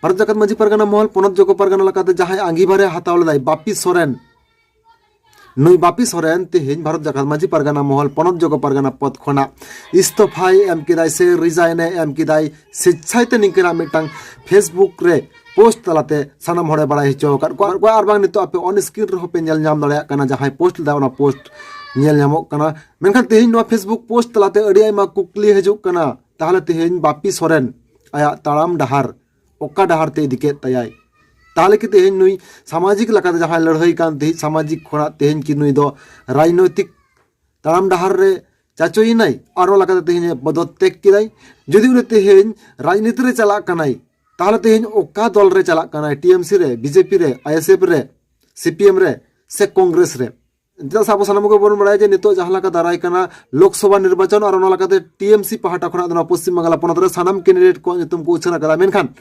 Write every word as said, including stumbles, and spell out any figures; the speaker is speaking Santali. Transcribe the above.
ᱵᱷᱟᱨᱚᱛ ᱡᱟᱠᱟᱛ ᱢᱟᱹᱡᱷᱤ ᱯᱟᱨᱜᱟᱱᱟ ᱢᱚᱦᱚᱞ ᱯᱚᱱᱚᱛ ᱡᱚᱜᱚ ᱯᱟᱨᱜᱟᱱᱟ ᱞᱮᱠᱟᱛᱮ ᱡᱟᱦᱟᱸᱭ ᱟᱸᱜᱤᱵᱷᱟᱨᱮ ᱦᱟᱛᱟᱣ ᱞᱮᱫᱟᱭ, ᱵᱟᱯᱤ ᱥᱚᱨᱮᱱ, ᱱᱩᱭ ᱵᱟᱯᱤ ᱥᱚᱨᱮᱱ ᱛᱮᱦᱮᱧ ᱵᱷᱟᱨᱚᱛ ᱡᱟᱠᱟᱛ ᱢᱟᱹᱡᱷᱤ ᱯᱟᱨᱜᱟᱱᱟ ᱢᱚᱦᱚᱞ ᱯᱚᱱᱚᱛ ᱡᱚᱜᱚ ᱯᱟᱨᱜᱟᱱᱟ ᱯᱚᱫ ᱠᱷᱚᱱᱟᱜ ᱤᱥᱛᱚᱯᱷᱟᱭ ᱮᱢ ᱠᱮᱫᱟᱭ ᱥᱮ ᱨᱤᱡᱟᱭᱤᱱ ᱮ ᱮᱢ ᱠᱮᱫᱟᱭ᱾ ᱥᱮᱪᱪᱷᱟᱭ ᱛᱮ ᱱᱤᱝᱠᱟᱹᱱᱟᱜ ᱢᱤᱫᱴᱟᱝ Facebook ᱨᱮ ᱯᱳᱥᱴ ᱛᱟᱞᱟᱛᱮ ᱥᱟᱱᱟᱢ ᱦᱚᱲᱮ ᱵᱟᱲᱟᱭ ᱦᱚᱪᱚ ᱟᱠᱟᱫ ᱠᱚᱣᱟ᱾ ᱟᱨ ᱵᱟᱝ ᱱᱤᱛᱚᱜ ᱟᱯᱮ ᱚᱱ ᱥᱠᱨᱤᱱ ᱨᱮᱦᱚᱸ ᱯᱮ ᱧᱮᱞ ᱧᱟᱢ ᱫᱟᱲᱮᱭᱟᱜ ᱠᱟᱱᱟ, ᱡᱟᱦᱟᱸᱭ ᱯᱳᱥᱴ ᱞᱮᱫᱟ ᱚᱱᱟ ᱯᱳᱥᱴ ᱧᱮᱞ ᱧᱟᱢᱚᱜ ᱠᱟᱱᱟ᱾ ᱢᱮᱱᱠᱷᱟᱱ ᱛᱮᱦᱮᱧ ᱱᱚᱣᱟ Facebook ᱯᱳᱥᱴ ᱛᱟᱞᱟᱛᱮ ᱟᱹᱰᱤ ᱟᱭᱢᱟ ᱠᱩᱠᱞᱤ ᱦᱤᱡᱩᱜ ᱠᱟᱱᱟ, ᱛᱟᱦᱚᱞᱮ ᱛᱮᱦᱮᱧ ᱵᱟᱯᱤ ᱥᱚᱨᱮᱱ ᱟᱭᱟᱜ ᱛᱟᱲᱟᱢ ᱰᱟᱦᱟᱨ ᱚᱠᱟ ᱰᱟᱦᱟᱨ ᱛᱮ ᱤᱫᱤ ᱠᱮᱫ ᱛᱟᱭᱟᱭ? ᱛᱟᱦᱚᱞᱮ ᱠᱤ ᱛᱮᱦᱮᱧ ᱱᱩᱭ ᱥᱟᱢᱟᱡᱤᱠ ᱞᱮᱠᱟᱛᱮ ᱡᱟᱦᱟᱸᱭ ᱞᱟᱹᱲᱦᱟᱹᱭ ᱠᱟᱱ ᱛᱟᱦᱮᱸᱫ, ᱥᱟᱢᱟᱡᱤᱠ ᱠᱷᱚᱱᱟᱜ ᱛᱮᱦᱮᱧ ᱠᱤ ᱱᱩᱭ ᱫᱚ ᱨᱟᱡᱽᱱᱳᱭᱛᱤᱠ ᱛᱟᱲᱟᱢ ᱰᱟᱦᱟᱨ ᱨᱮ ᱪᱟᱪᱳᱭᱮᱱᱟᱭ? ᱟᱨ ᱚᱱᱟ ᱞᱮᱠᱟᱛᱮ ᱛᱮᱦᱮᱧ ᱮ ᱯᱚᱫᱚᱛᱛᱮᱜ ᱠᱮᱫᱟᱭ᱾ ᱡᱩᱫᱤ ᱩᱱᱤ ᱛᱮᱦᱮᱧ ᱨᱟᱡᱽᱱᱤᱛᱤ ᱨᱮ ᱪᱟᱞᱟᱜ ᱠᱟᱱᱟᱭ, ᱛᱟᱦᱚᱞᱮ ᱛᱮᱦᱮᱧ ᱚᱠᱟ ᱫᱚᱞ ᱨᱮ ᱪᱟᱞᱟᱜ ᱠᱟᱱᱟᱭ? ᱴᱤ ᱮᱢ ᱥᱤ ᱨᱮ, ᱵᱤ ᱡᱮ ᱯᱤ ᱨᱮ, ᱟᱭ ᱮᱥ ᱮᱯᱷ ᱨᱮ, ᱥᱤ ᱯᱤ ᱮᱢ ᱨᱮ ᱥᱮ ᱠᱚᱝᱜᱨᱮᱥ ᱨᱮ? ᱪᱮᱫᱟᱜ ᱥᱮ ᱟᱵᱚ ᱥᱟᱱᱟᱢ ᱠᱚᱵᱚᱱ ᱵᱟᱲᱟᱭᱟ ᱡᱮ ᱱᱤᱛᱚᱜ ᱡᱟᱦᱟᱸ ᱞᱮᱠᱟ ᱫᱟᱨᱟᱭ ᱠᱟᱱᱟ ᱞᱳᱠᱥᱚᱵᱷᱟ ᱱᱤᱨᱵᱟᱪᱚᱱ, ᱟᱨ ᱚᱱᱟ ᱞᱮᱠᱟᱛᱮ ᱴᱤ ᱮᱢ ᱥᱤ ᱯᱟᱦᱴᱟ ᱠᱷᱚᱱᱟᱜ ᱫᱚ ᱱᱚᱣᱟ ᱯᱚᱥᱪᱤᱢ ᱵᱟᱝᱞᱟ ᱯᱚᱱᱚᱛ ᱨᱮ ᱥᱟᱱᱟᱢ ᱠᱮᱱᱰᱤᱰᱮᱴ ᱠᱚᱣᱟᱜ ᱧᱩᱛᱩᱢ ᱠᱚ ᱩᱪᱷᱟᱹᱱ ᱟᱠᱟᱫᱟ᱾ ᱢᱮᱱᱠᱷᱟᱱ